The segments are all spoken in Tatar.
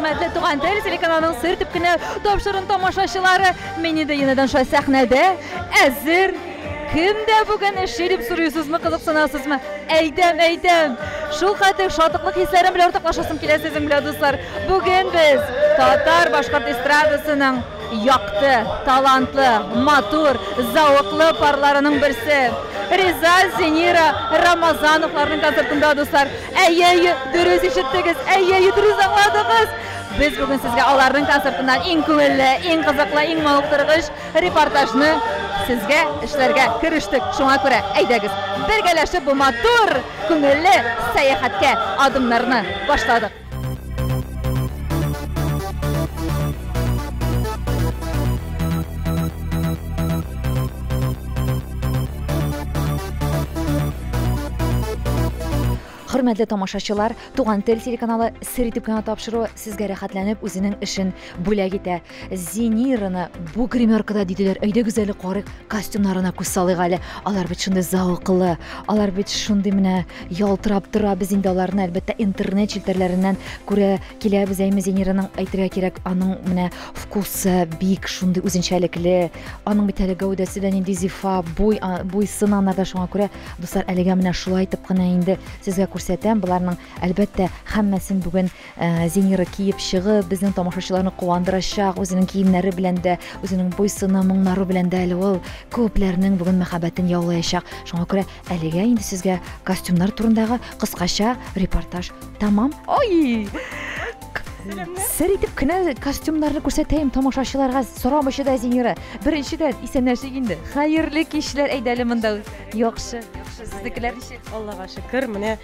Хөрмәтле Туган тел телеканалының сер итеп кенә тапшырын тамашачылары, мин инде янәдән шулай сәхнәдә әзер. Кемдә бүген эшли дип сорыйсызмы, кызыксынасызмы? Әйтәм, әйтәм. Шул хәтле шатлыклы хисләрем белән уртаклашасым килә сезнең белән, дуслар. Бүген без татар башкорт эстрадасының якты, талантлы, матур, зәвыклы парларының берсе Риза Зинира Рамазановларның концертында, дуслар. Әйе, әйе, дөрес ишеттегез, әйе, әйе, дөрес аңладыгыз. Без бүген сезгә аларның концертыннан иң күңелле, иң кызыклы, иң мавыктыргыч репортажны сезгә эшләргә керештек. Шуңа күрә, әйдәгез, бергәләшеп бу матур, күңелле сәяхәткә адымнарны башладык. Хөрмәтле тамашачылар, Туган тел телеканалы сер итеп кенә тапшыруы сезгә рәхәтләнеп үзенең эшен бүләк итә. Зинираны бу гримеркада диделәр. Әйдәгез әле карыйк, костюмнарына күз салыйк әле. Алар бит шундый зәвыклы, алар бит шундый менә ялтырап тора. Без инде аларны әлбәттә интернет челтәрләреннән күрә киләбез. Әйме Зинираның әйтергә кирәк, аның менә вкусы бик шундый үзенчәлекле. Аның бит әле гәүдәсе дә нинди зифа, буй, буй сыны анарда шуңа күрә, дуслар, әлегә менә шулай итеп кына инде сезгә күрсәтәм. Боларның әлбәттә һәммәсен бүген Зинира киеп чыгып, безнең тамашачыларны куандырачак, үзенең киемнәре белән дә, үзенең буй-сыны, моңнары белән дә әле ул күпләрнең бүген мәхәббәтен яулаячак. Шуңа күрә әлегә инде сезгә костюмнар турындагы кыскача репортаж тәмам. Ой! Сер итеп кенә костюмнарны күрсәтәем тамашачыларга, сорамыйча да Зинира. Беренчедән, исәнләшик инде. Хәерле кичләр, әйдә әле монда. Яхшы, яхшы. Сезнекеләр ничек? Аллага шөкер, менә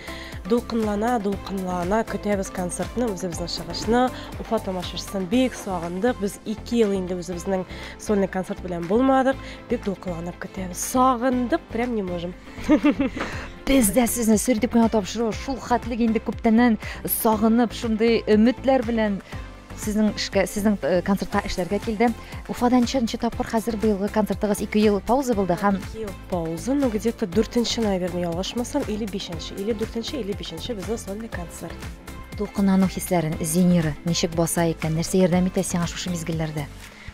дулкынлана, дулкынлана көтәбез концертны, үзебезнең чыгышны. Уфа тамашачысын бик сагындык. Без 2 ел инде үзебезнең сольный концерт белән булмадык. Бик дулкынланып көтәбез. Сагындык, прям не можем. Без дә сезне сер итеп кенә тапшыру шул хәтлек инде күптәннән сагынып, шундый өметләр белән сезнең эшкә, сезнең концертка эшләргә килде. Уфада ничәнче тапкыр хәзер быелгы концертыгыз? 2 ел пауза булды һәм 2 ел пауза, ну где-то 4 наверное, ялгышмасам, или 5, или 4, или 5 безнең сольный концерт. Дулкынлану хисләрен Зинира ничек баса икән? Нәрсә ярдәм итә сиңа шушы мизгелләрдә?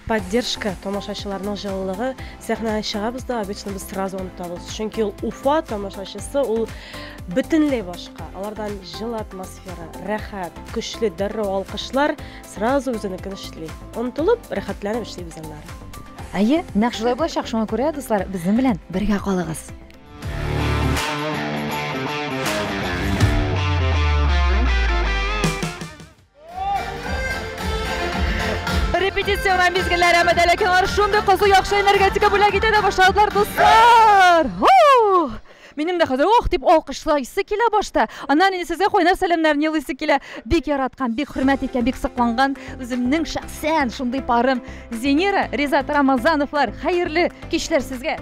Поддержка, тамашачыларның җылылыгы. Сәхнәгә чыгабыз да, обычно без сразу онытабыз. Чөнки ул Уфа тамашачысы, ул бөтенләй башка. Алардан җылы атмосфера, рәхәт, көчле дәррәү алкышлар, сразу үзенекен эшли. Онытылып, рәхәтләнеп эшлибез аннары. Әйе, нәкъ шулай булачак. Шуңа күрә, дуслар, безнең белән бергә калыгыз. Репетиция мизгелләре әмма ләкин алар шундый кызу яхшы энергетика бүләк итә дә башладылар, дуслар. Минем дә хәзер ох дип алкышлайсы килә башта. Аннан инде сезгә кайнар сәламнәрне юллыйсы килә. Бик яраткан, бик хөрмәт иткән, бик сокланган үземнең шәхсән шундый парым Зинира, Ризат Рамазановлар. Хәерле кичләр сезгә.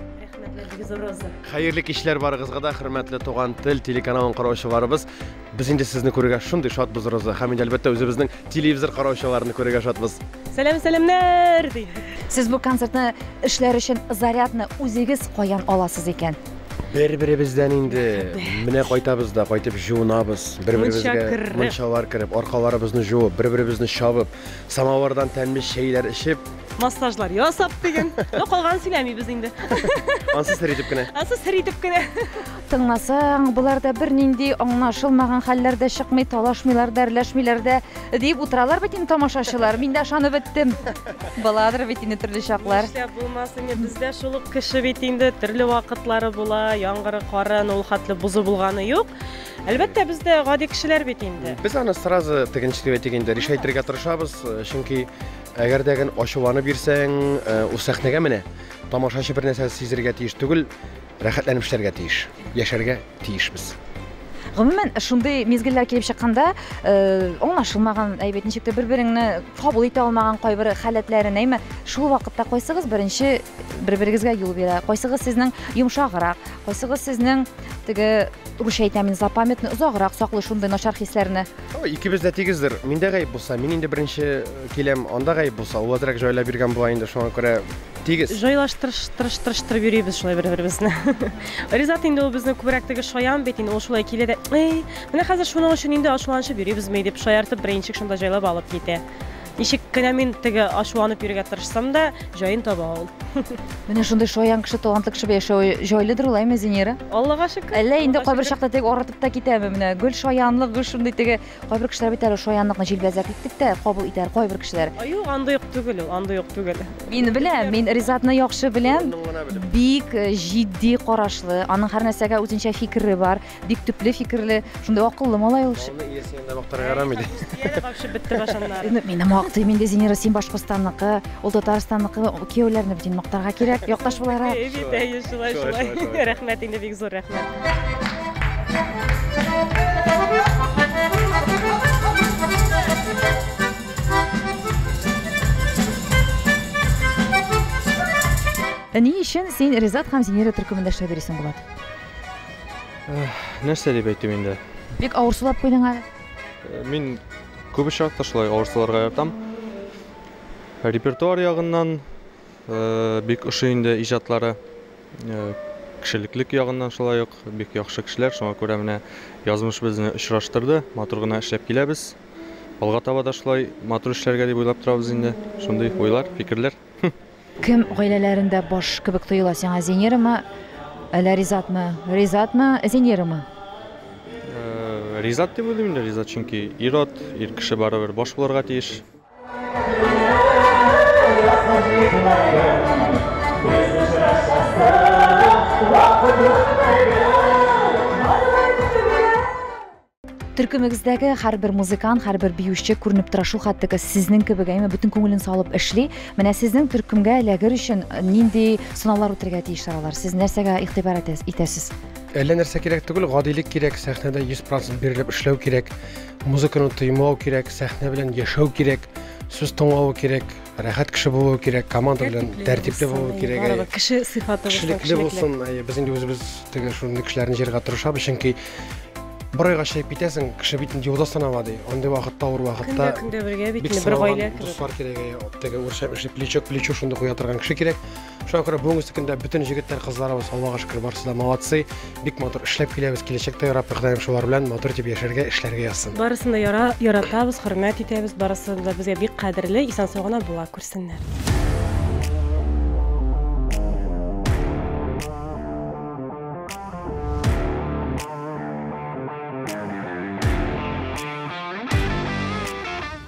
Хәерле кичләр барыгызга да, хөрмәтле Туган тел телеканалын караучыларыбыз. Без инде сезне күрергә шундый шатбыз, Роза, һәм инде әлбәттә үзебезнең телевизор караучыларны күрергә шатбыз. Сәлам, сәламнәр, ди. Сез бу концертны эшләр өчен зарядны үзегез каян аласыз икән? Бер-беребездән инде. Менә кайтабыз да, кайтып жуынабыз. Бер-беребезгә мунчалар кереп, аркаларыбызны жуып, бер-беребезне чабып, самовардан тәмле чәйләр эчеп, массажлар ясап диген. Ну, калганын сөйләмибез инде. Ансы сер итеп кенә. Ансы сер итеп кенә. Тыңласаң, боларда бернинди аңлашылмаган хәлләр дә чыкмый, талашмыйлар да, әрләшмиләр дә дип утыралар бит инде тамашачылар. Мин дә ышанып беттем. Буладыр бит инде төрле чаклар. Нишләп булмасын инде, бездә шул ук кеше бит инде, төрле вакытлары була, яңгыры, кары, ул хәтле бозу булганы юк. Әлбәттә, без дә гади кешеләр бит инде. Без аны сразу тегенче дип әйтик инде, решать итәргә тырышабыз, чөнки әгәр дә ачуланып йөрсәң, ул сәхнәгә менә тамашачы бер нәрсә сизергә тиеш түгел, рәхәтләнеп эшләргә тиеш, яшәргә тиешбез. Гомумән, шундый мизгелләр килеп чыкканда, аңлашылмаган әйбәт, ничек тә бер-береңне кабул итә алмаган кайбер халәтләрен, әйме, шул вакытта кайсыгыз беренче бер-берегезгә юл бирә, кайсыгыз сезнең йомшаграк, кайсыгыз сезнең теге русча әйтәм мин запамятный, озаграк саклый шундый начар хисләрне? Икебез дә тигездер. Миндә гаеп булса, мин инде беренче киләм, анда гаеп булса, ул әзрәк җайлап биргән була инде, шуңа күрә Тигез. Җайлаштырыштырыштырып йөрибез шулай бер-беребезне. Ризат инде ул безнең күбрәк теге шаян бит инде, ул шулай килә дә, "Эй, менә хәзер шуның өчен инде ачуланышып йөрибезме?" дип шаяртып беренче шунда җайлап алып китә. Ничек кенә мин теге ачуланып йөрергә тырышсам да, җаен таба ул. Менә шундый шаян кеше, талантлы кеше белән яшәү җайлыдыр ул, әйме, Зинира? Аллага шөкер. Әллә инде кайбер чакта теге арытып та китәме менә? Гел шаянлык, гел шундый теге кайбер кешеләр бит әле шаянлыкны җилбәзәклек дип тә кабул итәр кайбер кешеләр. Юк, андый ук түгел ул, андый ук түгел. Мин беләм, мин Ризатны яхшы беләм. Бик э, җитди карашлы, аның һәр нәрсәгә үзенчә фикере бар, бик төпле фикерле, шундый акыллы малай ул. Малны иясе янында мактарга ярамый ди. Вообще бетте башымнар. Мине мактыйм инде, Зинира, син Башкортстанныкы, ул Татарстанныкы, кияүләрне бит инде мактарга кирәк, якташ буларак. Бит, әйе, шулай, шулай. Рәхмәт инде, бик зур рәхмәт. Ни өчен син Ризат һәм Зинира төркемендә эшләп йөрисең, Булат? Нәрсә дип әйтим инде? Бик авыр сулап куйдың әле. Мин күп очракта шулай авыр суларга яратам. Репертуар ягыннан бик ошый инде иҗатлары. Кешелеклек ягыннан шулай ук бик яхшы кешеләр. Шуңа күрә менә язмыш безне очраштырды. Матур гына эшләп киләбез. Алга таба да шулай матур эшләргә дип уйлап торабыз инде. Шундый уйлар, фикерләр. Кем гаиләләрендә баш кебек тоела сиңа, Зинирмы, әллә Ризатмы? Ризатмы, Зинирмы? Ризат дип уйлыйм инде, Ризат, чөнки ир-ат, ир кеше барыбер баш булырга тиеш. Төркемегездәге һәрбер музыкант, һәрбер биюче күренеп тора, шул хәтлеге сезнең кебек, әйме, бөтен күңелен салып эшли. Менә сезнең төркемгә эләгер өчен нинди сынаулар үтәргә тиешләр алар? Сез нәрсәгә игътибар итәсез? Әллә нәрсә кирәк түгел, гадилек кирәк, сәхнәдә 100% бирелеп эшләү кирәк, музыканы тоймау кирәк, сәхнә белән яшәү кирәк, сүз тыңлау кирәк, рәхәт кеше булу кирәк, команда белән тәртипле булу кирәк. Кеше сыйфаты булсын, кешелекле булсын. Без инде үзебез теге шундый кешеләрне җыярга тырышабыз, чөнки бер айга чәйеп китәсең, кеше бит инде юлда санала ди. Андый вакытта, авыр вакытта көндә бергә бит инде бер гаилә кебек. Дуслар кирәк, теге урысча эшли плечо к плечу шундый куя торган кеше кирәк. Шуңа күрә бүгенге көндә бөтен җегетләр, кызларыбыз, Аллага шөкер, барысы да молодцы. Бик матур эшләп киләбез. Киләчәктә Рабби Ходаем шулар белән матур итеп яшәргә, эшләргә язсын. Барысын да яратабыз, хөрмәт итәбез, барысы да безгә бик кадерле, исән-сау гына була күрсеннәр.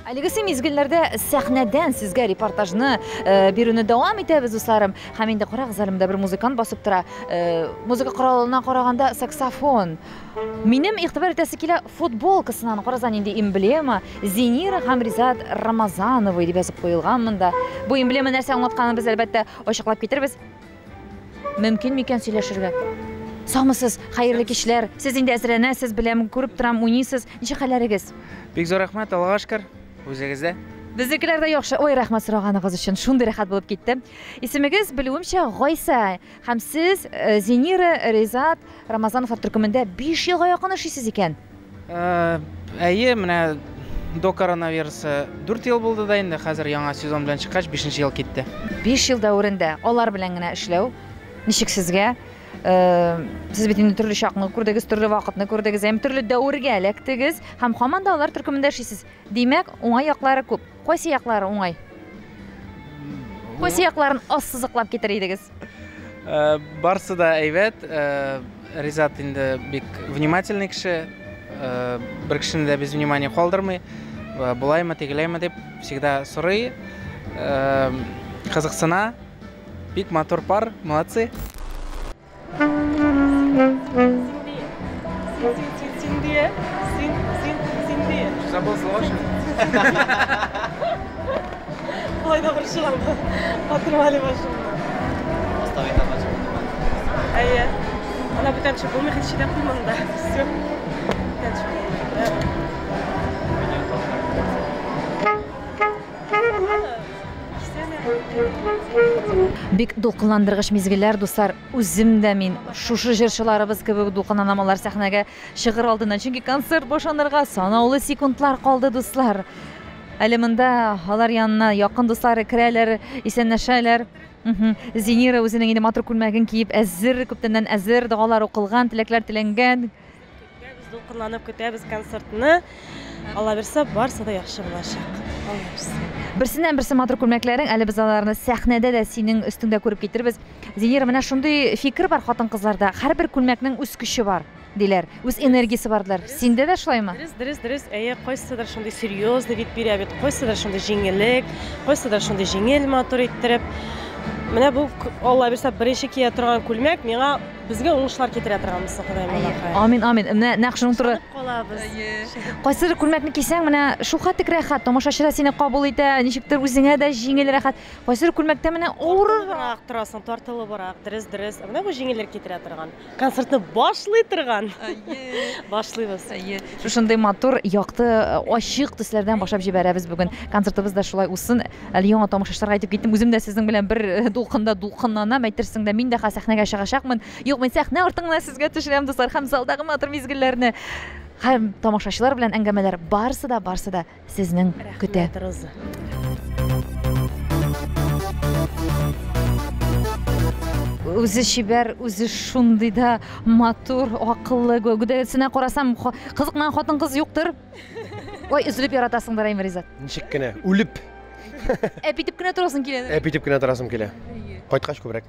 Әлегесе мизгелләрдә сәхнәдән сезгә репортажны бирүне дәвам итәбез, дусларым. Һәм инде карагыз әле, монда бер музыкант басып тора. Музыка коралына караганда саксофон. Минем игътибар итәсе килә футболкасына. Карасаң, нинди эмблема. Зинира һәм Ризат Рамазановы дип язып куелган монда. Бу эмблема нәрсә аңлатканын без әлбәттә ачыклап китербез. Мөмкин микән сөйләшергә? Саумысыз, хәерле кичләр. Сез инде әзерләнәсез, беләм, күреп торам, уйныйсыз. Ничек хәлләрегез? Бик зур рәхмәт, Аллага шөкер. Үзегездә? Безнекеләр дә яхшы. Ой, рәхмәт сораганыгыз өчен. Шундый рәхәт булып китте. Исемегез, белүемчә, Гайсә. Һәм сез Зинира, Ризат Рамазановлар төркемендә 5 елга якын эшлисез икән. Әйе, менә до коронавируса 4 ел булды да инде, хәзер яңа сезон белән чыккач 5 ел китте. 5 ел дәверендә алар белән генә эшләү ничек сезгә? Сез бит инде төрле чакны күрдегез, төрле вакытны күрдегез, һәм төрле дәвергә эләктегез һәм һаман да алар төркемендә эшлисез. Димәк, уңай яклары күп. Кайсы яклары уңай? Кайсы якларын ассызыклап китерер идегез? Барсы да әйбәт. Ризат инде бик внимательный кеше. Бер кешене дә без внимание калдырмый. Булаймы, тегеләйме дип всегда сорый. Кызыксына. Бик матур пар, молодцы. Забыл слова, что ли? Болай да борчылам. Катырма әле башымны. Әйе. Ана бүтән төшеп булмый, хәзер чыдап куймам да. Все. Бүтән төшеп булмый. Бик дулкынландыргыч мизгелләр, дуслар. Үзем дә мин шушы җырчыларыбыз кебек дулкынланам алар сәхнәгә чыгыр алдыннан. Чөнки концерт башланырга санаулы секундлар калды, дуслар. Әле монда алар янына якын дуслары керәләр, исәнләшәләр. Зинира үзенең инде матур күлмәген киеп әзер, күптәннән әзер, догалар укылган, теләкләр теләнгән. Без дулкынланып көтәбез концертны. Алла бирсә, барсы да яхшы булачак. Алла бирсә. Берсеннән берсе матур күлмәкләрең, әле без аларны сәхнәдә дә синең өстеңдә күреп китербез. Зинира, менә шундый фикер бар хатын-кызларда. Һәрбер күлмәкнең үз көче бар, диләр. Үз энергиясе бар диләр. Синдә дә шулаймы? Дөрес, дөрес, дөрес. Әйе, кайсыдыр шундый серьезный вид бирә бит, кайсыдыр шундый җиңеллек, кайсыдыр шундый җиңел матур иттереп. Менә бу, Алла бирсә, беренче кия торган күлмәк миңа безгә уңышлар китерә торган булсын, Ходаем Аллаһы. Амин, амин. Менә нәкъ шуның туры. Калабыз. Кайсыдыр күлмәкне кисәң, менә шул хәтлек рәхәт, тамашачы да сине кабул итә, ничектер үзеңә дә җиңел рәхәт. Кайсыдыр күлмәктә менә авыррак. Тартылыбрак торасың, тартылыбрак, дөрес, дөрес. Менә бу җиңеллек китерә торган. Концертны башлый торган. Башлыйбыз. Шушындый матур, якты, ачык төсләрдән башлап җибәрәбез бүген. Концертыбыз да шулай узсын. Әле яңа тамашачыларга әйтеп киттем, үзем дә сезнең белән бер дулкында дулкынланам, әйтерсең дә мин дә хәзер сәхнәгә чыгачакмын. Юк, мин сәхнә артын гына сезгә төшерәм, дуслар, һәм залдагы матур мизгелләрне һәм тамашачылар белән әңгәмәләр барысы да, барысы да сезнең көтә. Рәхмәт, Роза. Үзе чибәр, үзе шундый да матур, акыллы. Гүдәсенә карасам, кызыкмаган хатын-кыз юктыр. Ой, өзелеп яратасыңдыр, әйме, Ризат. Ничек кенә, үлеп. Әп итеп кенә торасың килә. Әп итеп кенә торасым килә. Кайткач күбрәк.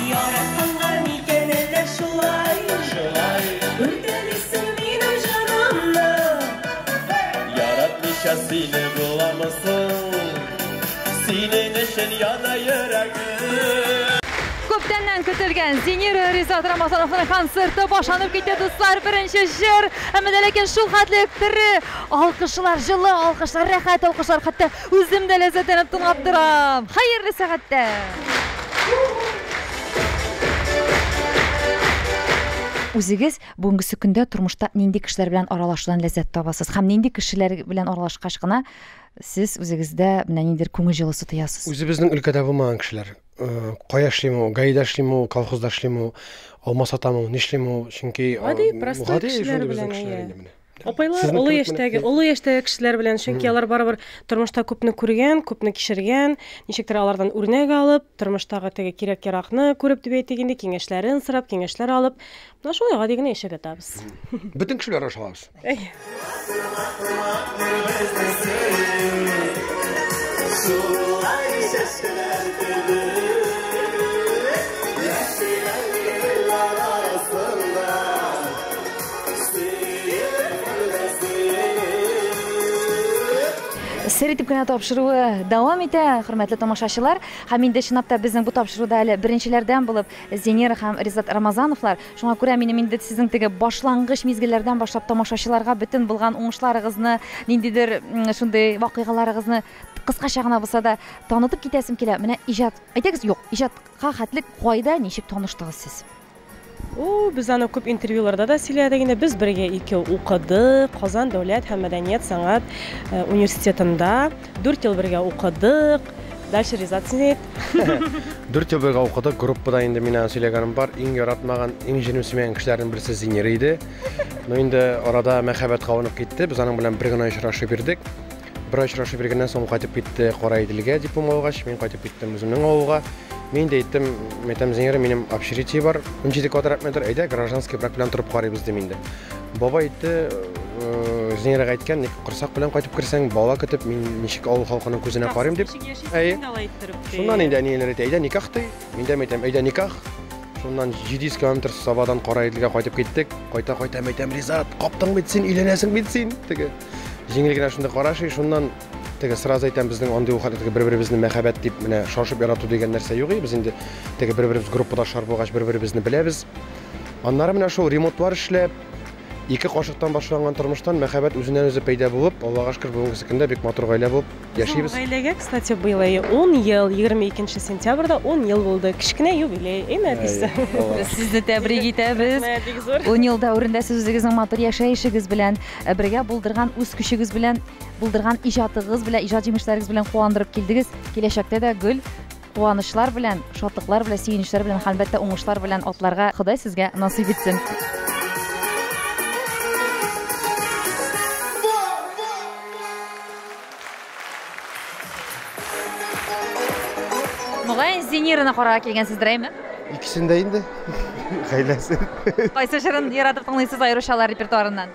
Яратканга микән әллә шулай? Шулай. Үртәлисең минем җанымны. Яратмыйча сине буламысың? Синең өчен яна йөрәгем. Күптәннән көтелгән Зинира Ризат Рамазановның концерты башланып китте, дуслар. Беренче җыр. Әмма дә ләкин шул хәтле тере алкышлар, җылы алкышлар, рәхәт алкышлар, хәтта үзем дә ләззәтләнеп тыңлап торам. Хәерле сәгатьтә. Үзегез бүгенге көндә тормышта нинди кешеләр белән аралашудан ләззәт табасыз һәм нинди кешеләр белән аралашкач кына сез үзегездә менә ниндидер күңел җылысы тоясыз? Үзебезнең өлкәдә булмаган кешеләр. Кая эшлим ул, ГАИда эшлим ул, колхозда эшлим ул, алма сатам ул, нишлим ул, чөнки Гади, простой гади кешеләр шундый безнең белән, кешеләр әйе. инде менә. Апайлар Сезнең олы кебек яшьтәге, менә. олы яшьтәге кешеләр белән, чөнки алар барыбер тормышта күпне күргән, күпне кичергән, ничектер алардан үрнәк алып, тормыштагы теге кирәк-яракны күреп дип әйтик инде, киңәшләрен сорап, киңәшләр алып, менә шулай гади генә яшәп ятабыз. Бөтен кешеләр аша алабыз. Әйе. Шулай чәчкәләр кебек, яшиләр гөлләр арасында. Сөеп, сөеп. Сер итеп кенә тапшыруы дәвам итә, хөрмәтле тамашачылар. Һәм инде чынлап та безнең бу тапшыруда әле беренчеләрдән булып Зинира һәм Ризат Рамазановлар. Шуңа күрә минем инде сезнең теге башлангыч мизгелләрдән башлап тамашачыларга бөтен булган уңышларыгызны, ниндидер шундый вакыйгаларыгызны кыскача гына булса да танытып китәсем килә. Менә иҗат, әйтегез, юк, иҗатка хәтлек кайда, ничек таныштыгыз сез? О, без аны күп интервьюларда да сөйләдек инде. Без бергә икәү укыдык Казан дәүләт һәм мәдәният сәнгать университетында. 4 ел бергә укыдык. Дальше Ризат син әйт. 4 ел бергә укыдык. Группада инде мин аны сөйләгәнем бар. Иң яратмаган, иң җенүсемәгән кешеләрнең берсе Зинира иде. Но инде арада мәхәббәт кабынып китте. Без аның белән бер генә очрашып бирдек. Бер очрашып биргәннән соң ул кайтып китте Караиделгә диплом алгач, мин кайтып киттем үземнең авылга. Мин дә әйттем, әйтәм, Зинира, минем общежитие бар, 17 квадрат метр, әйдә, гражданский брак белән торып карыйбыз дим инде. Бабай әйтте, Зинирага әйткән, ник корсак белән кайтып керсәң, бала көтеп, мин ничек авыл халкының күзенә карыйм дип. Әйе. Шуннан инде әниеләр әйтә, әйдә никах ди. Мин дә әйтәм, әйдә никах. Шуннан 700 километр Сабадан Караиделгә кайтып киттек. Кайта-кайта әйтәм, Ризат, каптың бит син, өйләнәсең бит син. Теге җиңел генә шунда карашый, шуннан теге сразу әйтәм, безнең андый ук хәлдә теге бер-беребезне мәхәббәт дип менә шашып ярату дигән нәрсә юк иде. Без инде теге бер-беребез группада шар булгач бер-беребезне беләбез. Аннары менә шул ремонтлар эшләп, ике кашыктан башланган тормыштан мәхәббәт үзеннән үзе пәйда булып, Аллага шөкер, бүгенге көндә бик матур гаилә булып яшибез. Гаиләгә, кстати, быел әйе 10 ел, 22 сентябрьдә 10 ел булды. Кечкенә юбилей, әйме әтисе? Без сезне тәбрик итәбез. Рәхмәт, бик зур. 10 ел дәверендә сез үзегезнең матур яшәешегез белән, бергә булдырган үз көчегез белән, булдырган иҗатыгыз белән, иҗат җимешләрегез белән куандырып килдегез. Киләчәктә дә гел Куанычлар белән, шатлыклар белән, сөенечләр белән, һәм әлбәттә уңышлар белән атларга Ходай сезгә насыйп итсен. Мөгаен Зинираны карарга килгәнсездер, әйме? Икесен дә инде. Гаиләсен. Кайсы җырын яратып тыңлыйсыз аеруча алар репертуарыннан?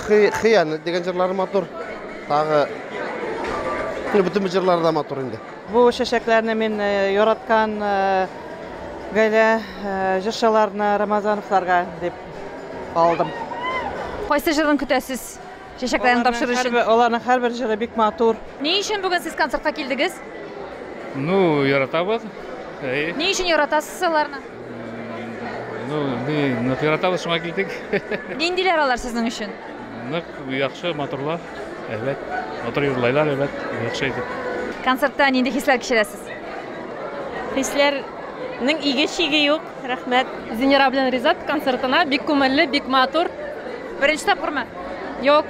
Хыянәт дигән җырлары матур. Тагы бөтен җырлары да матур инде. Бу чәчәкләрне мин яраткан гаилә җырчыларына Рамазановларга дип алдым. Кайсы җырын көтәсез? Чәчәкләрне тапшырыр өчен. Аларның һәрбер җыры бик матур. Ни өчен бүген сез концертка килдегез? Ну, яратабыз. Ни өчен яратасыз аларны? Ну, нык яратабыз, шуңа килдек. Ниндиләр алар сезнең өчен? Нык яхшы, матурлар. Әйбәт. Матур йырлайлар, әйбәт. Яхшы итеп. Концертта нинди хисләр кичерәсез? Хисләрнең иге-чиге юк. Рәхмәт. Зинира белән Ризат концертына бик күңелле, бик матур. Беренче тапкырмы? Юк,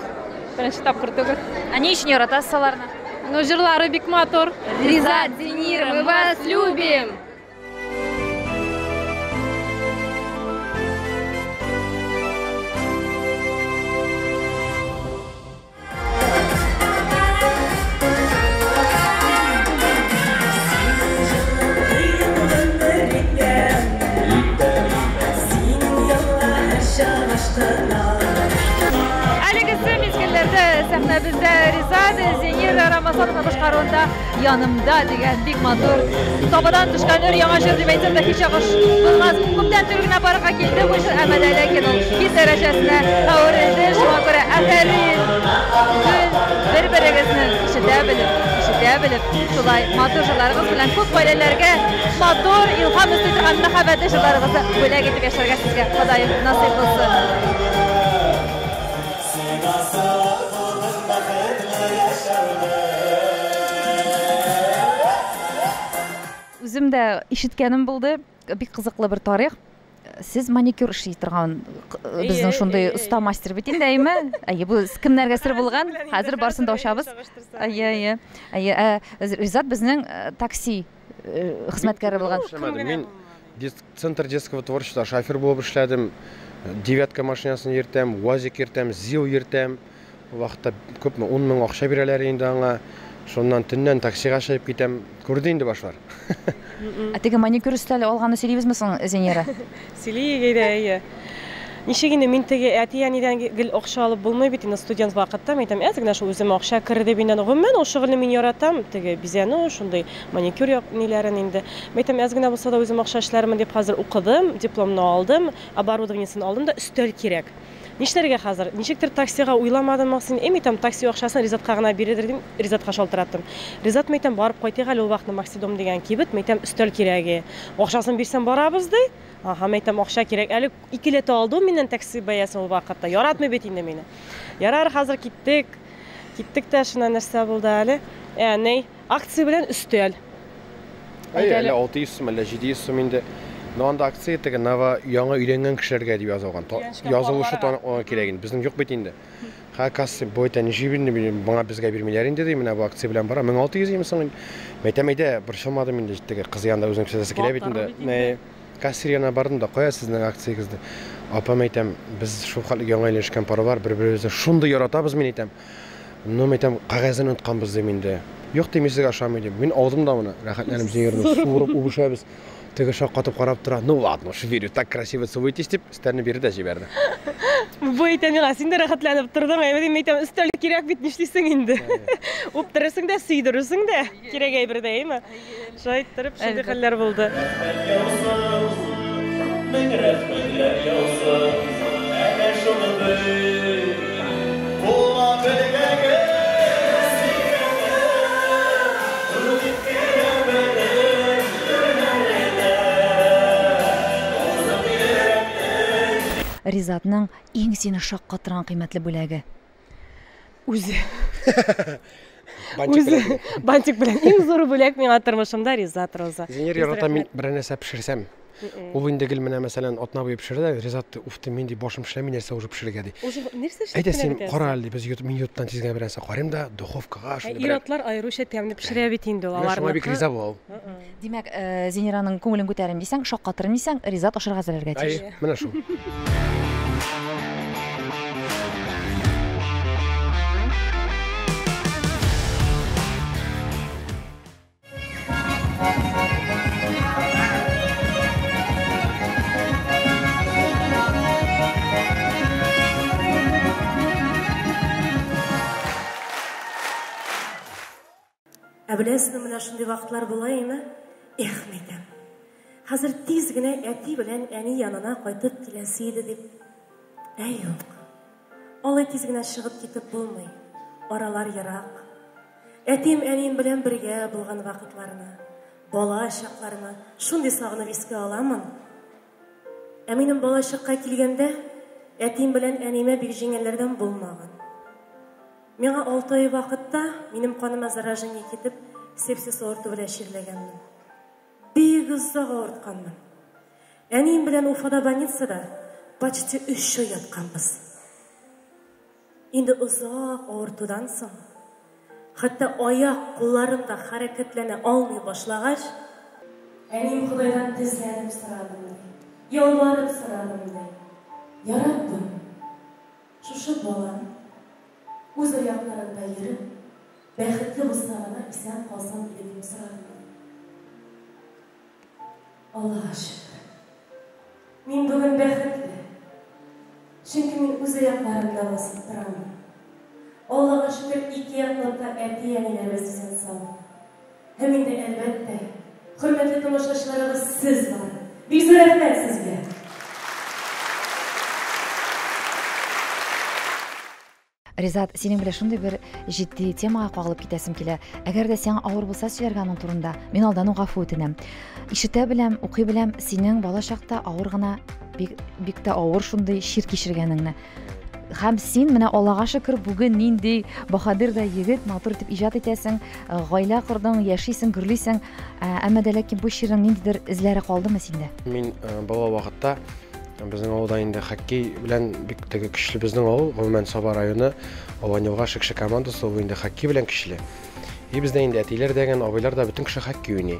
беренче тапкыр түгел. Ә ни өчен яратасыз аларны? Ну, җырлары бик матур. Ризат, Зинира, мы вас любим! Әлегесе мизгелләрдә сәхнәбездә Ризат Зинира Рамазанова башкаруында Янымда дигән бик матур табадан төшкән өр яңа җыр дип әйтсәм дә һич ялгыш булмас. Күптән түгел генә барлыкка килде бу җыр, әмма дә ләкин ул хит дәрәҗәсенә әверелде. Шуңа күрә афәрин! Гел бер-берегезне ишетә белеп, ишетә белеп, шулай матур җырларыгыз белән күп гаиләләргә матур илһам өсти торган мәхәббәтле җырларыгызны бүләк итеп яшәргә сезгә Ходаем насыйп кылсын. Үзем дә ишеткәнем булды, бик кызыклы бер тарих. Сез маникюр эшли торган безнең шундый оста мастер бит инде, әйме? Әйе, бу кемнәргә сер булган? Хәзер барысын да ачабыз. Әйе, әйе. Әйе, Ризат безнең такси хезмәткәре булган. Мин Центр детского творчества шофер булып эшләдем. Девятка машинасын йөртәм, УАЗик йөртәм, ЗИЛ йөртәм. Ул вакытта күпме, 10 мең акча бирәләр инде аңа. Шуннан төннән таксига чыгып китәм. Күрде инде башлар. Ә теге маникюр өстәле алганны сөйлибезме соң, Зинира? Сөйлик әйдә, әйе. Ничек инде мин теге әти-әнидән гел акча алып булмый бит инде студент вакытта, мин әйтәм, әз генә шул үземә акча керде дип инде. Гомумән, ул шөгыльне мин яратам, теге бизәнү, шундый маникюр як ниләрен инде. Мин әйтәм, әз генә булса да үзем акча эшләрмен дип хәзер укыдым, дипломны алдым, оборудованиесен алдым да, өстәл кирәк. Нишләргә хәзер? Ничектер таксига уйламадым, Максим. Эм әйтәм, такси акчасын Ризатка гына бирердер дим, Ризатка шалтыраттым. Ризат, мин әйтәм, барып кайтыйк әле ул вакытны Максидом дигән кибет, мин әйтәм, өстәл кирәге. Акчасын бирсәм барабыз, ди. Аһа, мин әйтәм, акча кирәк. Әле икеләтә алды ул миннән такси бәясен ул вакытта. Яратмый бит инде мине. Ярар, хәзер киттек. Киттек тә, шуннан нәрсә булды әле? Ә, ни? Акция белән өстәл. Әй, әллә 600 сум, әллә 700 сум инде. Но анда акция теге нава яңа өйләнгән кешеләргә дип язылган. Язылышы аңа кирәк инде. Безнең юк бит инде. Ха, касса бу әйтә, ничек инде моңа безгә бирмиләр инде ди, менә бу акция белән бара. 1600 димме соң инде. Мин әйтәм, әйдә, борчылмадым инде, теге кыз янында үзенең күрсәтәсе килә бит инде. Кассир янына бардым да, кая сезнең акциягез ди. Апам әйтәм, без шул хәтле яңа өйләнешкән парлар, бер-беребезне шундый яратабыз, мин әйтәм. Ну, мин әйтәм, кәгазен онытканбыз дим инде. Юк, дим, мин сезгә ошамый дим. Мин алдым да моны, рәхәтләнеп җыердым, суырып үбешәбез. Теге шаккатып карап тора. Ну ладно, уж верю, так красиво целуетесь дип, өстәлне бирде дә җибәрде. Бу әйтә миңа, син дә рәхәтләнеп тордың, әйбәт, мин әйтәм, өстәл кирәк бит, нишлисең инде? Үптерерсең дә, сөйдерерсең дә, кирәк әйбер дә, әйме? Шулай иттереп, шундый хәлләр булды. Рәхмәт яусын, мең рәхмәтләр яусын, әнә шундый була белгәгез Ризатның иң сине шаккатырган кыйммәтле бүләге. Үзе. Үзе. Бантик белән. Иң зур бүләк миңа тормышымда Ризат Роза. Зинир ярата мин берәр нәрсә пешерсәм. Ул инде гел менә, мәсәлән, атна буе пешерә дә, Ризат, уф, ты, мин ди, башым эшләми, нәрсә уже пешерергә ди. Уже нәрсә эшләп Әйдә син кара әле, ди, без мин ютубтан тиз генә берәрсе карыйм да, духовкага Ә шуны берәр. ир-атлар аеруча тәмле пешерә бит инде ул, Менә шуңа бик аларныкы. риза була ул. Димәк, Зинираның күңелен күтәрим дисәң, шаккатырым дисәң, Ризат ашарга әзерләргә тиеш. Әйе, менә шул. Ә беләсезме, менә шундый вакытлар була име? Эх, мәйтәм. Хәзер тиз генә әти белән әни янына кайтып киләсе иде дип. Ә юк. Алай тиз генә чыгып китеп булмый. Аралар ерак. Әтием әнием белән бергә булган вакытларны, бала чакларны шундый сагынып искә аламын. Ә минем бала чакка килгәндә, әтием белән әниемә бик җиңелләрдән булмаган. Миңа 6 ай вакытта минем каныма заражение китеп, сепсис авырту белән чирләгәнмен. Бик озак авыртканмын. Әнием белән Уфада больницада почти 3 ай ятканбыз. Инде озак авыртудан соң, хәтта аяк кулларым да хәрәкәтләнә алмый башлагач, әнием Ходайдан тезләнеп сорадым ди, ялварып сорадым ди. Я Раббым, шушы балам үз аякларында йөреп, бәхетле булса гына исән калсам иде дип сорадым. Аллаһка шөкер. Мин бүген бәхетле. Чөнки мин үз аякларымда басып торам. Аллаһка шөкер, ике яклап та әти-әниләребез исән сау. Һәм инде әлбәттә, хөрмәтле тамашачыларыбыз, сез бар. Бик зур рәхмәт сезгә. Ризат, синең белән шундый бер җитди темага кагылып китәсем килә. Әгәр дә сиңа авыр булса сөйләргә аның турында, мин алдан ук гафу үтенәм. Ишетә беләм, укый беләм, синең бала чакта авыр гына, бик, бик тә авыр шундый чир кичергәнеңне. Һәм син менә Аллага шөкер, бүген нинди баһадир да егет, матур итеп иҗат итәсең, гаилә кордың, яшисең, гөрлисең. Әмма дә ләкин бу чирнең ниндидер эзләре калдымы синдә? Мин бала вакытта безнең авылда инде хоккей белән бик теге көчле безнең авыл, гомумән Саба районы, Аланьелга Шекше командасы ул инде хоккей белән көчле. И бездә инде әтиләр дә, абыйлар да бөтен кеше хоккей уйный.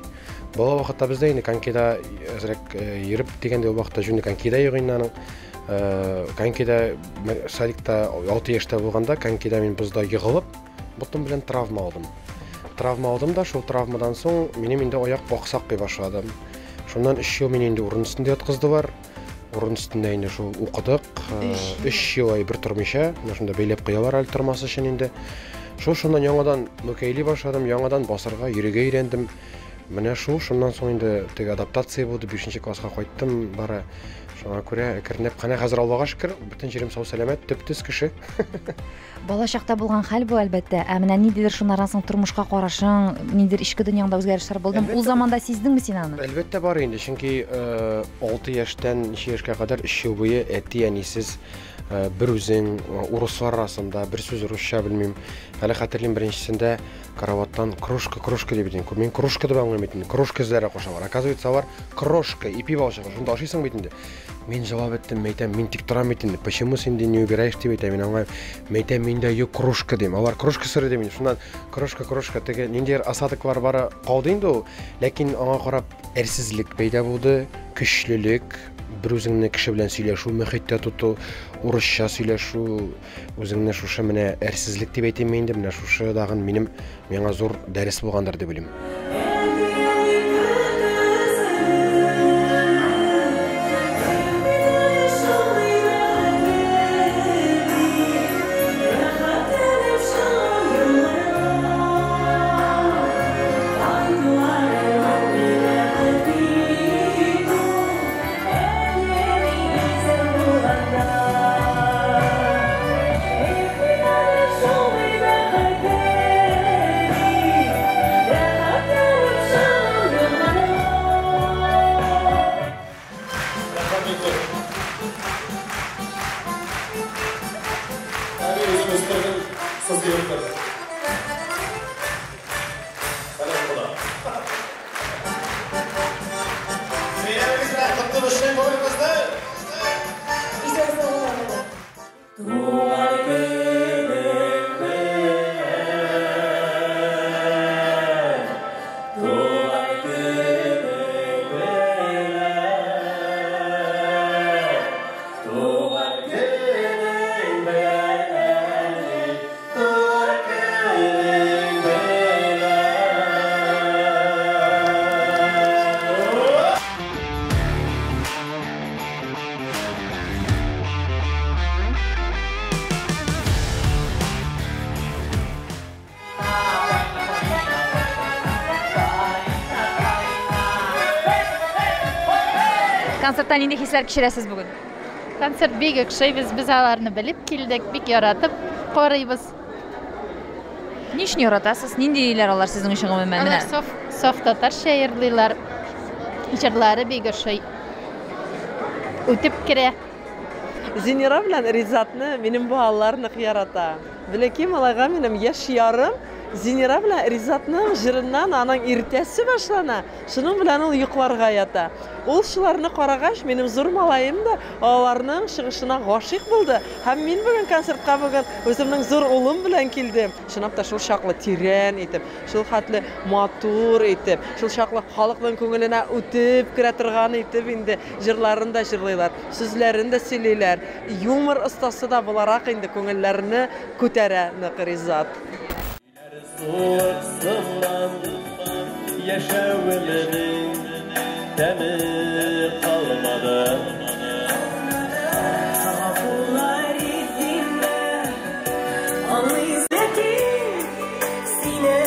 Бала вакытта бездә инде конькида әзрәк йөреп дигәндә ул вакытта җүнле конькида юк инде аның. Конькида садикта 6 яшьтә булганда конькида мин бозда егылып, ботым белән травма алдым. Травма алдым да, шул травмадан соң минем инде аяк аксакый башладым. Шуннан 3 ел мине инде урын өстендә яткыздылар. Урын өстендә инде шул укыдык. 3 ел ай бер тормыйча, менә шунда бәйләп куялар әле тормас өчен инде. Шул шуннан яңадан мөкәйли башладым, яңадан басырга, йөрергә өйрәндем. Менә шул, шуннан соң инде теге адаптация булды, 5 класска кайттым, бары шуңа күрә әкренләп кенә хәзер Аллага шөкер, бөтен җирем сау-сәламәт, төп-төз кеше. Бала чакта булган хәл бу, әлбәттә. Ә менә ниндидер шуннардан соң тормышка карашың, ниндидер эчке дөньяңда үзгәрешләр булдымы? Ул заманда сиздеңме син аны? Әлбәттә бар инде, чөнки 6 яшьтән ничә яшькә кадәр 3 ел буе әти-әнисез, бер үзең, урыслар арасында бер сүз русча белмим. Әле хәтерлим, беренчесендә караваттан кружка, кружка дип әйтәм. Мин кружка дип аңлыйм бит инде. Кружка эзләргә кушалар. Оказывается, алар крошка, ипи балчыгы. Шунда ашыйсың бит инде. Мин җавап иттем, мәйтәм, мин тик торам бит инде. Почему син не убираешь дип әйтәм. Мин аңа мәйтәм, мин дә юк кружка дим. Алар кружка сорый дим. Шуннан кружка, кружка теге ниндидер осадоклар бары калды инде ул. Ләкин аңа карап әрсезлек пәйда булды, көчлелек, бер үзеңне кеше белән сөйләшү, мөхиттә тоту, урысча сөйләшү, үзеңне шушы менә әрсезлек дип әйтим инде, менә шушы дагын минем миңа зур дәрес булгандыр дип уйлыйм. Туган көнең белән, туган көнең белән, туган көнең белән, әни, туган көнең белән. Концертта нинди хисләр кичерәсез бүген? Концерт бик ошый, без аларны белеп килдек, бик яратып карыйбыз. Ни өчен яратасыз? Ниндиләр алар сезнең өчен гомумән? Алар Менә саф татарча йырлыйлар. Җырлары бик ошый. Үтеп керә. Зинира белән Ризатны минем балалар нык ярата. Бәләкәй малайга минем яшь ярым Зинира белән Ризатның җырыннан аның иртәсе башлана. Шуның белән ул йокларга ята. Ул шуларны карагач, минем зур малаем да аларның чыгышына гашыйк булды. Һәм мин бүген концертка бүген үземнең зур улым белән килдем. Чынлап та шул чаклы тирән итеп, шул хәтле матур итеп, шул чаклы халыкның күңеленә үтеп керә торган итеп инде җырларын да җырлыйлар, сүзләрен дә сөйлиләр. Юмор остасы да буларак инде күңелләрне күтәрә нык Ризат. Суыксыннан яшәвемнең тәме калмады. Гафулар итимме, аңлыйсың сине.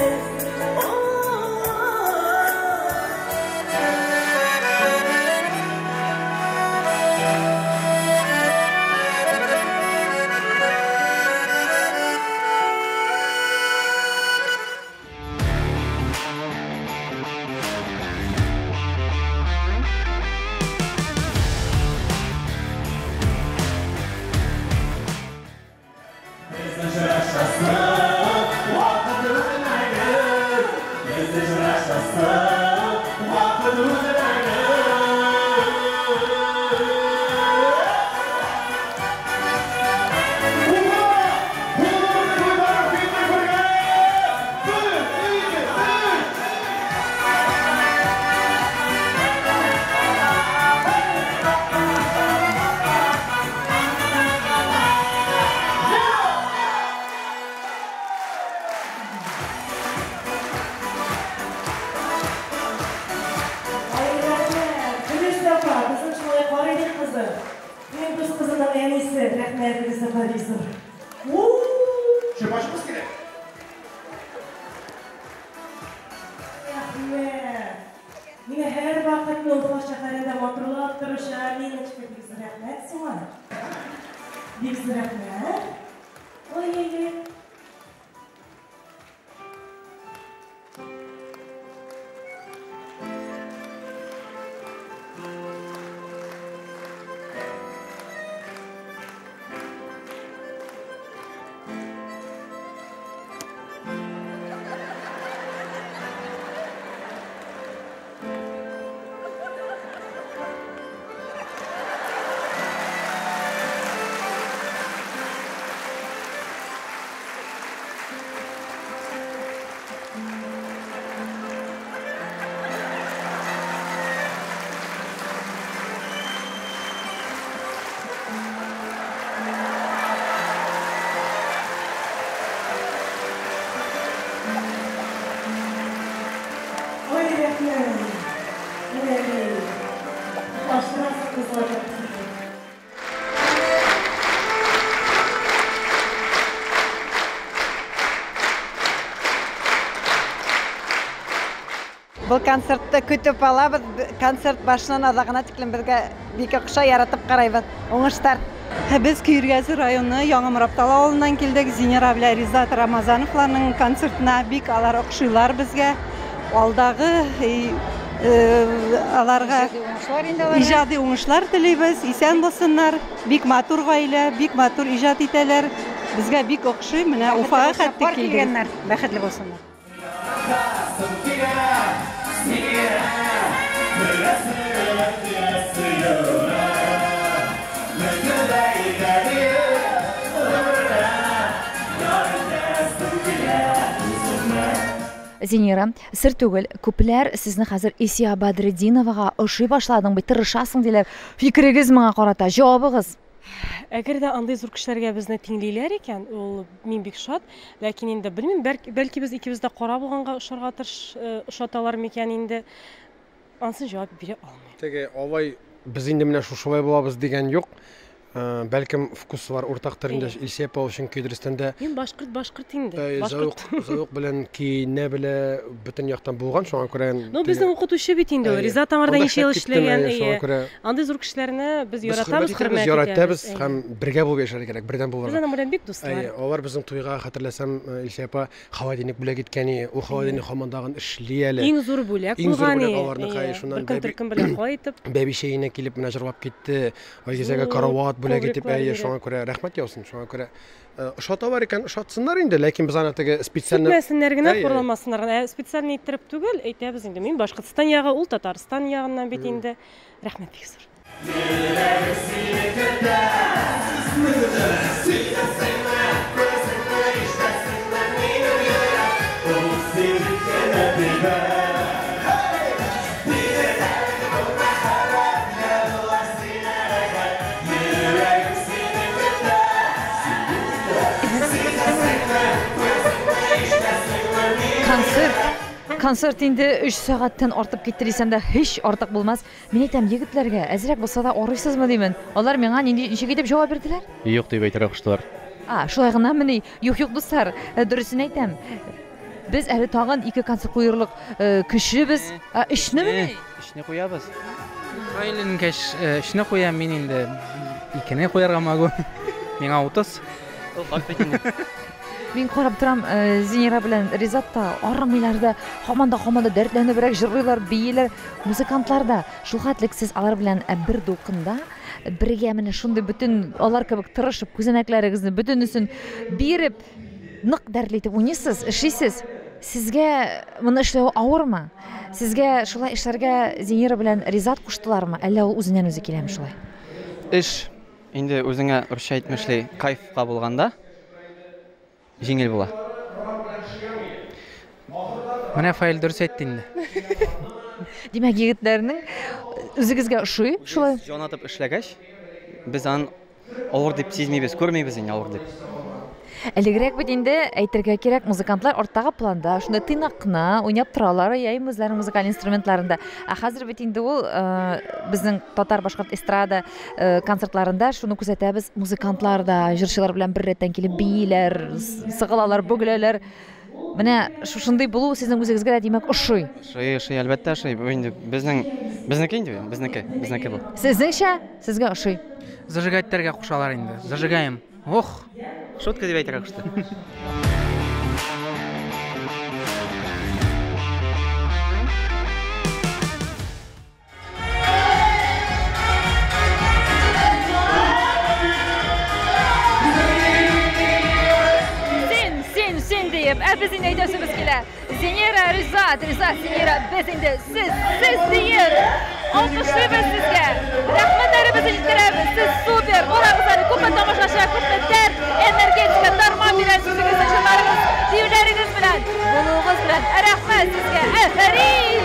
Ай, рәхмәт. Гөлүс апа, безнең шулай карыйдык кызы. Минем дус кызының әнисе. Рәхмәт, Гөлүс апа, бик зур. Чыпачыбыз кирәк. Рәхмәт. Мине һәрвакытны Уфа шәһәрендә матурлап торучы Аминочка, бик зур рәхмәт сиңа. Бик зур рәхмәт. Ой-ой-ой. Ой, рәхмәт. Менә Аштырасың кызлар. Был концертты көтөп алабыҙ. Концерт башынан аҙағына тиклем беҙгә бик оҡшай, яратып ҡарайбыҙ. Уңыштар. Беҙ Көйөргәҙе районы Яңы Мораптал ауылынан килдек. Зинира белән Ризат Рамазановларның концертына бик алар оҡшыйлар беҙгә. Алдағы аларға ижади уңышлар теләйбеҙ. Иҫән булһыннар. Бик матур ғаилә, бик матур ижад итәләр. Беҙгә бик оҡшай. Менә Уфаға хәтле килгәннәр. Бәхетле булһыннар. Зинира, сер түгел, күпләр сезне хәзер Исия Бәдретдиновага ошый башладың бит, тырышасың диләр. Фикерегез моңа карата, җавабыгыз? Әгәр дә андый зур кешеләргә безне тиңлиләр икән, ул мин бик шат. Ләкин инде белмим, бәлки без икебез дә кара булганга ошарга тырыш, ошаталар микән инде. Ансын җавап бирә алмыйм. Теге алай без инде менә шушылай булабыз дигән юк. Бәлкем вкуслар уртактыр инде Илсөя апа, чөнки дөрестән дә Мин башкорт, башкорт инде. Башкорт. Зәвык белән киенә белә, бөтен яктан булган, шуңа күрә Ну, безнең укытучы бит инде ул. Ризат аңарда ничә ел эшләгән, әйе. Андый зур кешеләрне без яратабыз, хөрмәт итәбез. Яратабыз һәм бергә булып яшәргә кирәк, бердәм булырга. Без аның белән бик дуслар. Әйе, алар безнең туйга, хәтерләсәм, Илсөя апа холодильник бүләк иткән иде. Ул холодильник һаман тагын эшли әле. Иң зур бүләк Иң зур булган. бүләк аларныкы, әйе, шуннан Бер көн төркем белән кайтып. Бәби чәенә килеп менә җырлап китте. Айгизәгә карават бүләк итеп, әйе, шуңа күрә рәхмәт яусын, шуңа күрә ошаталар икән, ошатсыннар инде, ләкин без аны теге специально Сүкмәсеннәр генә, хурламасыннар гына. Специально иттереп түгел, әйтәбез инде. Мин Башкортстан ягы, ул Татарстан ягыннан бит инде. Рәхмәт бик зур. Йөрәгем сине көтә, сүзне көтә, сөйләсеңме, күрәсеңме, ишетәсеңме, минем йөрәк, ул синең генә тибә. Концерт, концерт инде 3 сәгатьтән артып китте дисәм дә һич артык булмас. Мин әйтәм, егетләргә, әзрәк булса да арыйсызмы димен. Алар миңа нинди ничек итеп җавап бирделәр? Юк дип әйтергә куштылар. А, шулай гынамыни? Юк, юк, дуслар, дөресен әйтәм. Без әле тагын ике концерт куерлык көчлебез. Өчнемени? Өчне куябыз. Фаилнең өчне куям, мин инде икене куярга могу. Миңа 30. Ул факт бит инде. Мин карап торам, Зинира белән Ризат та арымыйлар да, һаман да һаман да дәртләнебрәк җырлыйлар, бииләр. Музыкантлар да шул хәтлек сез алар белән бер дулкында, бергә менә шундый бөтен алар кебек тырышып, күзәнәкләрегезне бөтенесен биреп, нык дәртле итеп уйныйсыз, эшлисез. Сезгә моны эшләү авырмы? Сезгә шулай эшләргә Зинира белән Ризат куштылармы? Әллә ул үзеннән үзе киләме шулай? Эш инде үзеңә русча әйтмешли кайфка булганда җиңел була. Менә Фаил дөрес әйтте инде. Димәк, егетләрнең үзегезгә ошый шулай? Җан атып эшләгәч, без аны авыр дип сизмибез, күрмибез инде авыр дип. Элегрәк бит инде әйтергә кирәк, музыкантлар арттагы планда шунда тыйнак кына уйнап торалар, яимме үзләренең музыкаль инструментларында. Ә хәзер бит инде ул безнең татар-башкорт эстрада концертларында шуны күзәтәбез, музыкантлар да җырчылар белән бер рәттән килеп бииләр, сыгылалар, бөгеләләр. Менә шушындый булу сезнең үзегезгә дә димәк ошый. Ошый, ошый, әлбәттә ошый. Бу инде безнең безнеке инде, безнеке, безнеке бу. Сезнеңчә, сезгә ошый. Зажигать итәргә кушалар инде. Зажигаем. Ох! Шутка дип әйтергә кушты. Син, син, син диеп, ә без инде әйтәсебез килә. Зинира, Ризат, Ризат, Зинира, без инде сез, сез диеп алкышлыйбыз сезгә. Рәхмәтләребезне җиткерәбез. Сез супер. Карагыз әле, күпме тамашачы, күпме дәрт, энергетика, дарман бирә сүзегезнең җырларыгыз, биюләрегез белән, булуыгыз белән. Рәхмәт сезгә. Афәрин!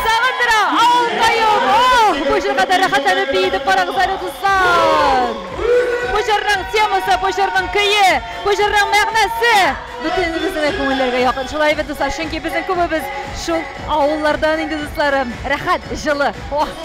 Сагындыра, авылкаем! Ох, бу Бу җырга да рәхәтләнеп биедек, карагыз әле, дуслар. Бу җырның темасы, бу җырның көе, бу җырның мәгънәсе бөтенебезнең дә күңелләргә якын. Шулай бит, дуслар, чөнки безнең күбебез шул авыллардан инде, дусларым. Рәхәт, җылы. Ох!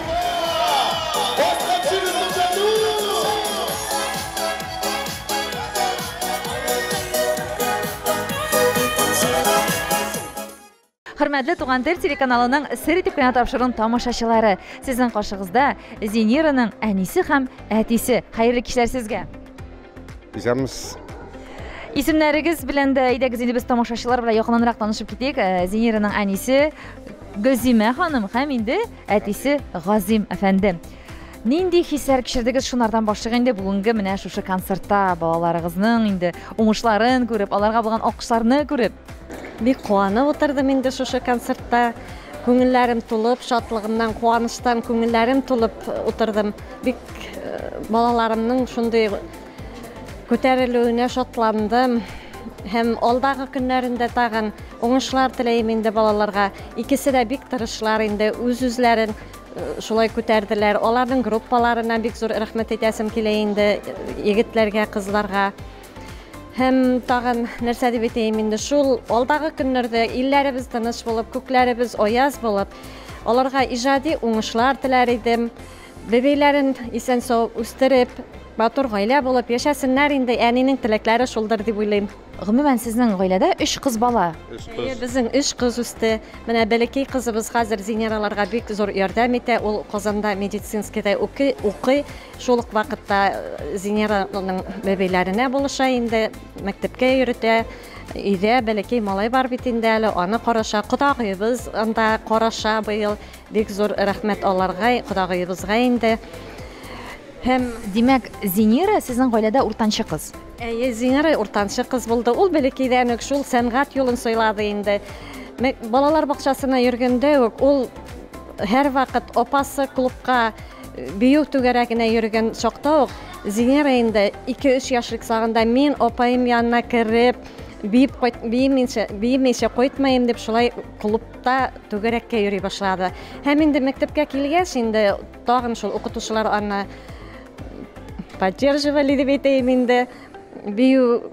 Хөрмәтле Туган тел телеканалының Сер итеп кенә тапшыруын тамашачылары, сезнең каршыгызда Зинираның әнисе һәм әтисе. Хәерле кичләр сезгә. Исәнмесез. Исемнәрегез белән дә әйдәгез инде без тамашачылар белән якыннанрак танышып китик. Э, Зинираның әнисе Гөлзимә ханым һәм инде әтисе Газим әфәнде. Нинди хисләр кичердегез шунардан башлыйк инде бүгенге менә шушы концертта балаларыгызның инде уңышларын күреп, аларга булган алкышларны күреп? Бик куанып утырдым инде шушы концертта. Күңелләрем тулып, шатлыгымнан, куаныштан күңелләрем тулып утырдым. Бик э, балаларымның шундый күтәрелүенә шатландым. Һәм алдагы көннәрендә тагын уңышлар теләйм инде балаларга. Икесе дә бик тырышлар инде, үз-үзләрен шулай күтәрделәр. Аларның группаларына бик зур рәхмәт әйтәсем килә инде, егетләргә, кызларга. Һәм тагын нәрсә дип әйтәем инде, шул алдагы көннәрдә илләребез тыныч булып, күкләребез аяз булып, аларга иҗади уңышлар теләр идем. Бәбәйләрен исән-сау үстереп, матур гаилә булып яшәсеннәр инде, әнинең теләкләре шулдыр дип уйлыйм. Гомумән, сезнең гаиләдә өч кыз бала. Өч Әйе, кыз. безнең өч кыз үсте. Менә бәләкәй кызыбыз хәзер Зинираларга бик зур ярдәм итә. Ул Казанда медицинскийда укый, укый. Шул ук вакытта э, Зинираның бәбәйләренә булыша инде, мәктәпкә йөртә. Өйдә бәләкәй малай бар бит инде әле, аны караша. Кодагыебыз анда караша быел. Бик зур рәхмәт аларга, кодагыебызга инде. Һәм Димәк, Зинира сезнең гаиләдә уртанчы кыз. Әйе, Зинира уртанчы кыз булды. Ул бәләкәйдән үк шул сәнгать юлын сайлады инде. Балалар бакчасына йөргәндә үк ул һәрвакыт апасы клубка э, бию түгәрәгенә йөргән чакта ук Зинира инде 2-3 яшьлек сагында мин апаем янына кереп биеп кайт биемичә биемичә кайтмыйм дип шулай клубта түгәрәккә йөри башлады. Һәм инде мәктәпкә килгәч инде Тагын шул укытучылар аны поддерживали дип әйтәем инде. Бию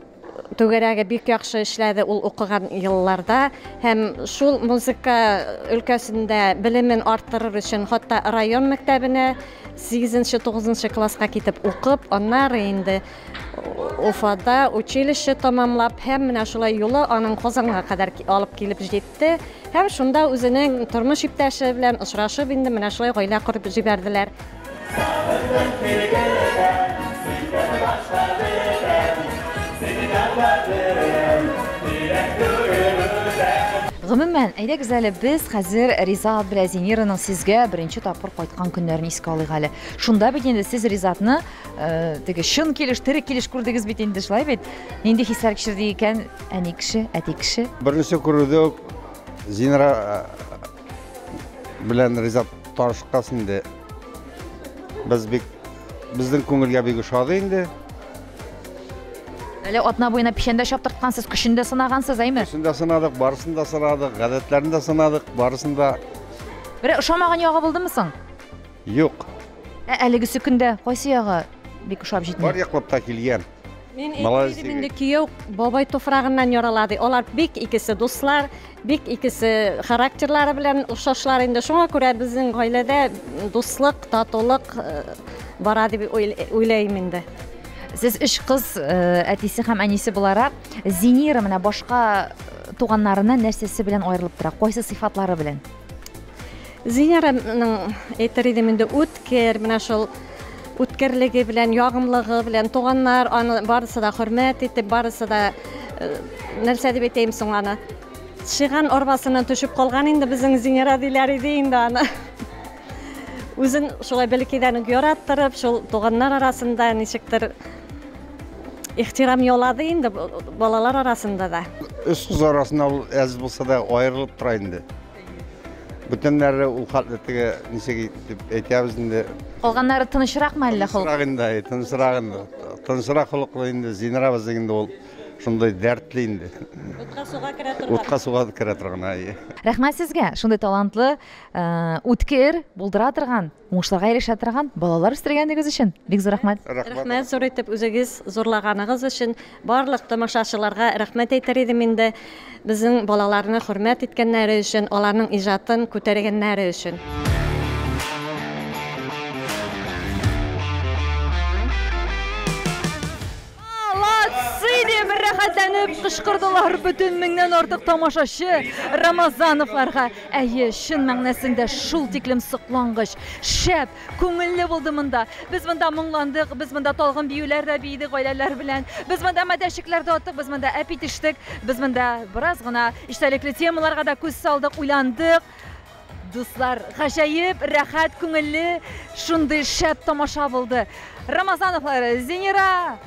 түгәрәге бик яхшы эшләде ул укыган елларда һәм шул музыка өлкәсендә белемен арттырыр өчен хатта район мәктәбенә 8-9 класска китеп укып, аннары инде Уфада училище тамамлап һәм менә шулай юлы аның Казанга кадәр алып килеп җитте. Һәм шунда үзенең тормыш иптәше белән очрашып инде менә шулай гаилә корып җибәрделәр. Гомумән, әйдәгез әле без хәзер Ризат белән Зинираның сезгә беренче тапкыр кайткан көннәрен искә алыйк әле. Шунда бит инде сез Ризатны Э, теге чын килеш, тере килеш күрдегез бит инде, шулай бит? Нинди хисләр кичерде икән әни кеше, әти кеше? Беренче күрүдә үк Зинра э, белән Ризат танышкач инде без бик безнең күңелгә бик ошады инде. Әле атна буена печән дә чаптырткансыз, көчен дә сынагансыз, әйме? Көчен дә сынадык, барысын да сынадык, гадәтләрен дә сынадык, барысын да. Берәр ошамаган ягы булдымы соң? Юк. Ә әлегесе көндә кайсы ягы бик ошап җитми? Бар яклап та килгән. Мин әйтер идем инде, кияү бабай туфрагыннан ярала ди. Алар бик икесе дуслар, бик икесе характерлары белән охшашлар инде. Шуңа күрә безнең гаиләдә дуслык, татулык э, бара дип уйлыйм инде. Сез өч кыз э, әтисе һәм әнисе буларак, Зинира менә башка э, туганнарыннан нәрсәсе белән аерылып тора? Кайсы сыйфатлары белән? Зинераның әйтер идем инде үткер, менә шул үткерлеге белән, ягымлыгы белән туганнар аны барысы да хөрмәт итеп, барысы да э, нәрсә дип әйтәем соң аны? Чыган арбасыннан төшеп калган инде безнең Зинера диләр иде инде аны. Үзен шулай бәләкәйдән үк яраттырып, шул туганнар арасында ничектер ихтирам яулады инде балалар арасында да. Өч кыз арасында ул әз булса да аерылып тора инде. Бүтәннәре ул хәтле теге ничек итеп әйтәбез инде. Шундый дәртле инде. Утка суга керә торган. Утка суга керә торган, әйе. Рәхмәт сезгә, шундый талантлы, үткер, булдыра торган, уңышларга ирешә торган балалар үстергәнегез өчен. Бик зур рәхмәт. Рәхмәт зур итеп үзегез зурлаганыгыз өчен. Барлык тамашачыларга рәхмәт әйтер идем инде. Безнең балаларны хөрмәт иткәннәре өчен, аларның иҗатын күтәргәннәре өчен. Молодцы! дип рәхәтләнеп кычкырдылар бөтен меңнән артык тамашачы Рамазановларга. Әйе, чын мәгънәсендә шул тиклем соклангыч, шәп, күңелле булды монда. Без монда моңландык, без монда талгын биюләр дә биедек гаиләләр белән. Без монда мәтәлчекләр дә аттык, без монда әп итештек. Без монда бераз гына эчтәлекле темаларга да күз салдык, уйландык. Дуслар, гаҗәеп, рәхәт, күңелле, шундый шәп тамаша булды. Рамазановлар, Зинира,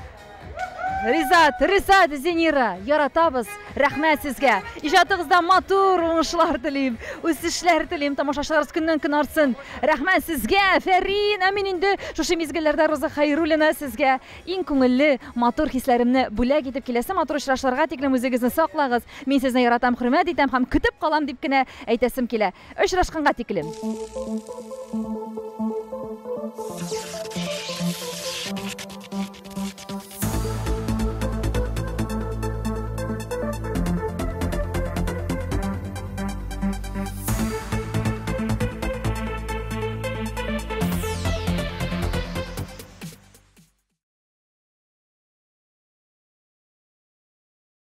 Ризат, Ризат, Зинира, яратабыз. Рәхмәт сезгә. Иҗатыгызда матур уңышлар телим, үсешләр телим, тамашачыларыбыз көннән-көн артсын. Рәхмәт сезгә, Фәрин. Ә мин инде шушы мизгелләрдә Роза Хәйруллина сезгә иң күңелле, матур хисләремне бүләк итеп киләсе матур очрашуларга тиклем үзегезне саклагыз. Мин сезне яратам, хөрмәт итәм һәм көтеп калам дип кенә әйтәсем килә. Очрашканга тиклем.